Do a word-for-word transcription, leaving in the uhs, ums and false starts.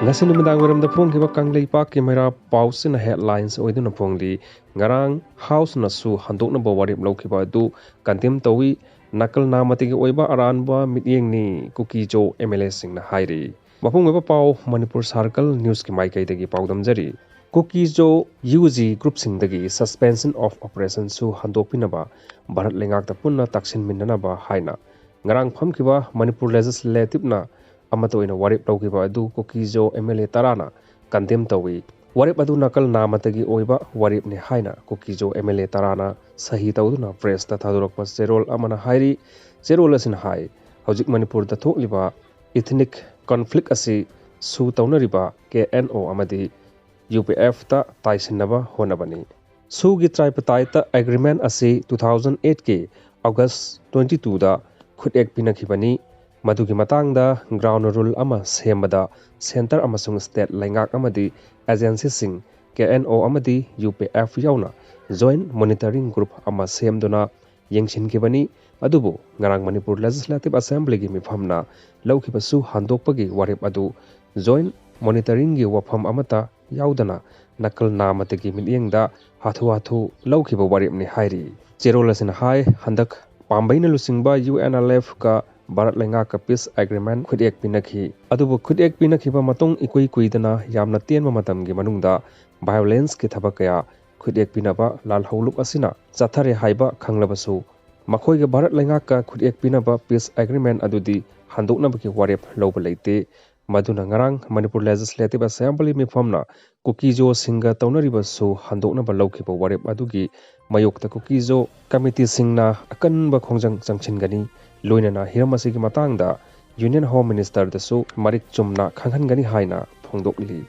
ꯉꯁꯤ ꯅꯨꯃꯤꯗꯥꯡ ꯋꯥꯏꯔꯝꯗ ꯐꯣꯡꯈꯤꯕ ꯀꯪꯂꯩꯄꯥꯛꯀꯤ ꯃꯩꯔꯥ ꯄꯥꯎꯁꯤꯅ headlines ꯑꯣꯏꯗꯨꯅ ꯐꯣꯡꯂꯤ꯫ ꯉꯔꯥꯡ ꯍꯥꯎꯁꯅ ꯁꯨ ꯍꯟꯗꯣꯛꯅꯕ ꯋꯥꯔꯦꯞ ꯂꯧꯈꯤꯕ ꯑꯗꯨ condemn ꯇꯧꯏ꯫ ꯅꯥꯀꯜ ꯅꯥꯃꯇꯒꯤ ꯑꯣꯏꯕ ꯑꯔꯥꯟꯕ ꯃꯤꯠꯌꯦꯡꯅꯤ, ꯀꯨꯀꯤꯖꯣ MLAꯁꯤꯡꯅ ꯍꯥꯏꯔꯤ꯫ ꯃꯄꯨꯡ ꯑꯣꯏꯕ ꯄꯥꯎ ꯃꯅꯤꯄꯨꯔ ꯁꯥꯔꯀꯜ ꯅ꯭ꯌꯨꯁꯀꯤ ꯃꯥꯏꯀꯩꯗꯒꯤ ꯄꯥꯎꯗꯝꯖꯔꯤ꯫ ꯀꯨꯀꯤꯖꯣ UG groupꯁꯤꯡꯗꯒꯤ suspension of operation ꯁꯨ ꯍꯟꯗꯣꯛꯄꯤꯅꯕ ꯚꯥꯔꯠ ꯂꯩꯉꯥꯛꯇ ꯄꯨꯟꯅ ꯇꯥꯛꯁꯤꯟꯃꯤꯟꯅꯅꯕ ꯍꯥꯏꯅ ꯉꯔꯥꯡ ꯐꯝꯈꯤꯕ ꯃꯅꯤꯄꯨꯔ Legislativeꯅ ꯑꯃꯠꯇ ꯑꯣꯏꯅ ꯋꯥꯔꯦꯞ ꯂꯧꯈꯤꯕ ꯑꯗꯨ ꯀꯨꯀꯤꯖꯣ MLA ꯇꯔꯥꯅ condemn ꯇꯧꯏ꯫ ꯋꯥꯔꯦꯞ ꯑꯗꯨ ꯅꯥꯀꯜ ꯅꯥꯃꯇꯒꯤ ꯑꯣꯏꯕ ꯋꯥꯔꯦꯞꯅꯤ ꯍꯥꯏꯅ ꯀꯨꯀꯤꯖꯣ MLA ꯇꯔꯥꯅ ꯁꯍꯤ ꯇꯧꯗꯨꯅ pressꯇ ꯊꯥꯗꯣꯔꯛꯄ ꯆꯦꯔꯣꯜ ꯑꯃꯅ ꯍꯥꯏꯔꯤ꯫ ꯆꯦꯔꯣꯜ ꯑꯁꯤꯅ ꯍꯥꯏ, ꯍꯧꯖꯤꯛ ꯃꯅꯤꯄꯨꯔꯗ ꯊꯣꯛꯂꯤꯕ ethnic conflict ꯑꯁꯤ ꯁꯨ ꯇꯧꯅꯔꯤꯕ KNO ꯑꯃꯗꯤ UPFꯇ ꯇꯥꯏꯁꯤꯟꯅꯕ ꯍꯣꯠꯅꯕꯅꯤ꯫ ꯁꯨꯒꯤ tripartite agreement ꯑꯁꯤ two thousand eightꯀꯤ August twenty twoꯗ ꯈꯨꯠꯌꯦꯛ ꯄꯤꯅꯈꯤꯕꯅꯤ꯫ ꯃꯗꯨꯒꯤ ꯃꯇꯥꯡꯗ ground rule ꯑꯃ ꯁꯦꯝꯕꯗ centre ꯑꯃꯁꯨꯡ state ꯂꯩꯉꯥꯛ ꯑꯃꯗꯤ agencyꯁꯤꯡ, KNO ꯑꯃꯗꯤ UPF ꯌꯥꯎꯅ joint monitoring group ꯑꯃ ꯁꯦꯝꯗꯨꯅ ꯌꯦꯡꯁꯤꯟꯈꯤꯕꯅꯤ꯫ ꯑꯗꯨꯕꯨ ꯉꯔꯥꯡ ꯃꯅꯤꯄꯨꯔ Legislative Assemblyꯒꯤ ꯃꯤꯐꯝꯅ ꯂꯧꯈꯤꯕ ꯁꯨ ꯍꯟꯗꯣꯛꯄꯒꯤ ꯋꯥꯔꯦꯞ ꯑꯗꯨ joint monitoringꯒꯤ ꯋꯥꯐꯝ ꯑꯃꯠꯇ ꯌꯥꯎꯗꯅ ꯅꯥꯀꯜ ꯅꯥꯃꯇꯒꯤ ꯃꯤꯠꯌꯦꯡꯗ ꯍꯥꯊꯨ ꯍꯥꯊꯨ ꯂꯧꯈꯤꯕ ꯋꯥꯔꯦꯞꯅꯤ ꯍꯥꯏꯔꯤ꯫ ꯆꯦꯔꯣꯜ ꯑꯁꯤꯅ ꯍꯥꯏ, ꯍꯟꯗꯛ ꯄꯥꯝꯕꯩꯅ ꯂꯨꯆꯤꯡꯕ UNLFꯀ ꯚꯥꯔꯠ ꯂꯩꯉꯥꯛꯀ peace agreement ꯈꯨꯠꯌꯦꯛ ꯄꯤꯅꯈꯤ꯫ ꯑꯗꯨꯕꯨ ꯈꯨꯠꯌꯦꯛ ꯄꯤꯅꯈꯤꯕ ꯃꯇꯨꯡ ꯏꯀꯨꯏ ꯀꯨꯏꯗꯅ ꯌꯥꯝꯅ ꯇꯦꯟꯕ ꯃꯇꯝꯒꯤ ꯃꯅꯨꯡꯗ violenceꯀꯤ ꯊꯕꯛ ꯀꯌꯥ ꯈꯨꯠꯌꯦꯛ ꯄꯤꯅꯕ ꯂꯥꯜꯍꯧꯂꯨꯞ ꯑꯁꯤꯅ ꯆꯠꯊꯔꯦ ꯍꯥꯏꯕ ꯈꯪꯂꯕꯁꯨ, ꯃꯈꯣꯏꯒ ꯚꯥꯔꯠ ꯂꯩꯉꯥꯛꯀ ꯈꯨꯠꯌꯦꯛ ꯄꯤꯅꯕ peace agreement ꯑꯗꯨꯗꯤ ꯍꯟꯗꯣꯛꯅꯕꯒꯤ ꯋꯥꯔꯦꯞ ꯂꯧꯕ ꯂꯩꯇꯦ꯫ ꯃꯗꯨꯅ ꯉꯔꯥꯡ ꯃꯅꯤꯄꯨꯔ Legislative Assembly ꯃꯤꯐꯝꯅ ꯀꯨꯀꯤꯖꯣꯁꯤꯡꯒ ꯇꯧꯅꯔꯤꯕ ꯁꯨ ꯍꯟꯗꯣꯛꯅꯕ ꯂꯧꯈꯤꯕ ꯋꯥꯔꯦꯞ ꯑꯗꯨꯒꯤ ꯃꯥꯌꯣꯛꯇ ꯀꯨꯀꯤꯖꯣ committeeꯁꯤꯡꯅ ꯑꯀꯟꯕ ꯈꯣꯡꯖꯪ ꯆꯪꯁꯤꯟꯒꯅꯤ, ꯂꯣꯏꯅꯅ ꯍꯤꯔꯝ ꯑꯁꯤꯒꯤ ꯃꯇꯥꯡꯗ Union Home Ministerꯗꯁꯨ ꯃꯔꯤꯛ ꯆꯨꯝꯅ ꯈꯪꯍꯟꯒꯅꯤ ꯍꯥꯏꯅ ꯐꯣꯡꯗꯣꯛꯂꯤ꯫